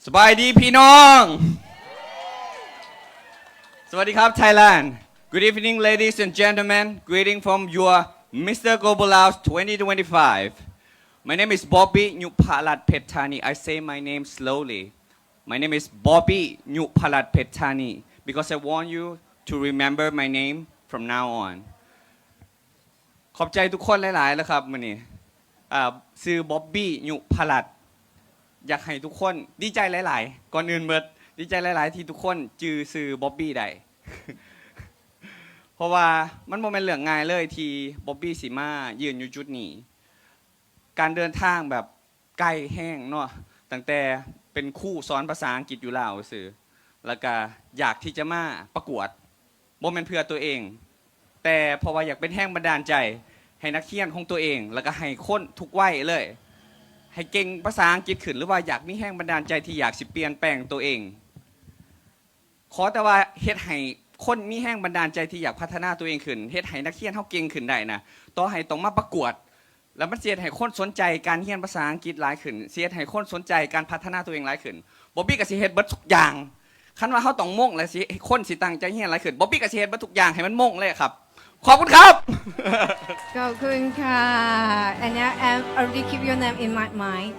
ສະບາຍດີພີ່ນ້ອງ ສະຫວັດດີຄັບ Thailand. Good evening, ladies and gentlemen. Greeting from your Mister Global Laos twenty twenty-five. My name is Bobby Nyuphalat Phettani. I say my name slowly. My name is Bobby Nyuphalat Phettani because I want you to remember my name from now on. ຂອບໃຈທຸກຄົນຫຼາຍໆ ແລ້ວຄັບ ມື້ນີ້ ອ່າ ຊື່ Bobby Nyuphalat. ຢາກໃຫ້ທຸກຄົນດີໃຈຫຼາຍໆ ກ່ອນອື່ນເບິດ ດີໃຈຫຼາຍໆ ທີ່ທຸກຄົນຈື່ຊື່ Bobby ໄດ້ ເພາະວ່າມັນບໍ່ແມ່ນເລື່ອງງ່າຍເລີຍ ທີ່ Bobby ຊິມາຢືນຢູ່ຈຸດນີ້. ການເດີນທາງແບບໄກແຮງເນາະ ຕັ້ງແຕ່ເປັນຄູສອນພາສາອັງກິດຢູ່ລາວຊື່ ແລ້ວກະຢາກທີ່ຈະມາປະກວດ ບໍ່ແມ່ນເພື່ອຕົວເອງ ແຕ່ເພາະວ່າຢາກເປັນແຮງບັນດານໃຈໃຫ້ນັກຮຽນຂອງຕົວເອງ ແລ້ວກະໃຫ້ຄົນທຸກໄວເລີຍ ໃຫ້ເກັ່ງພາສາອັງກິດຂຶ້ນ ຫຼືວ່າຢາກມີແຮງບັນດານໃຈທີ່ຢາກຊິປ່ຽນແປງຕົວເອງ. ຂໍແຕ່ວ່າເຮັດໃຫ້ຄົນມີແຮງບັນດານໃຈທີ່ຢາກພັດທະນາຕົວເອງຂຶ້ນ ເຮັດໃຫ້ນັກຮຽນເຮົາເກັ່ງຂຶ້ນໄດ້ນະ ຕໍ່ໃຫ້ຕ້ອງມາປະກວດ ແລ້ວມັນຊິເຮັດໃຫ້ຄົນສົນໃຈການຮຽນພາສາອັງກິດຫຼາຍຂຶ້ນ ຊິເຮັດໃຫ້ຄົນສົນໃຈການພັດທະນາຕົວເອງຫຼາຍຂຶ້ນ. Bobby ກໍຊິເຮັດເບິດທຸກຢ່າງ. ຄັນວ່າເຮົາຕ້ອງມົ້ງ ແລ້ວຊິ ຄົນຊິຕັ້ງໃຈຮຽນຫຼາຍຂຶ້ນ Bobby ກໍຊິເຮັດເບິດທຸກຢ່າງໃຫ້ມັນມົ້ງເລີຍຄັບ. ຂອບຄຸນຄັບ. ຂອບຄຸນຄ່ະ. And now, um, I already keep your name in my mind.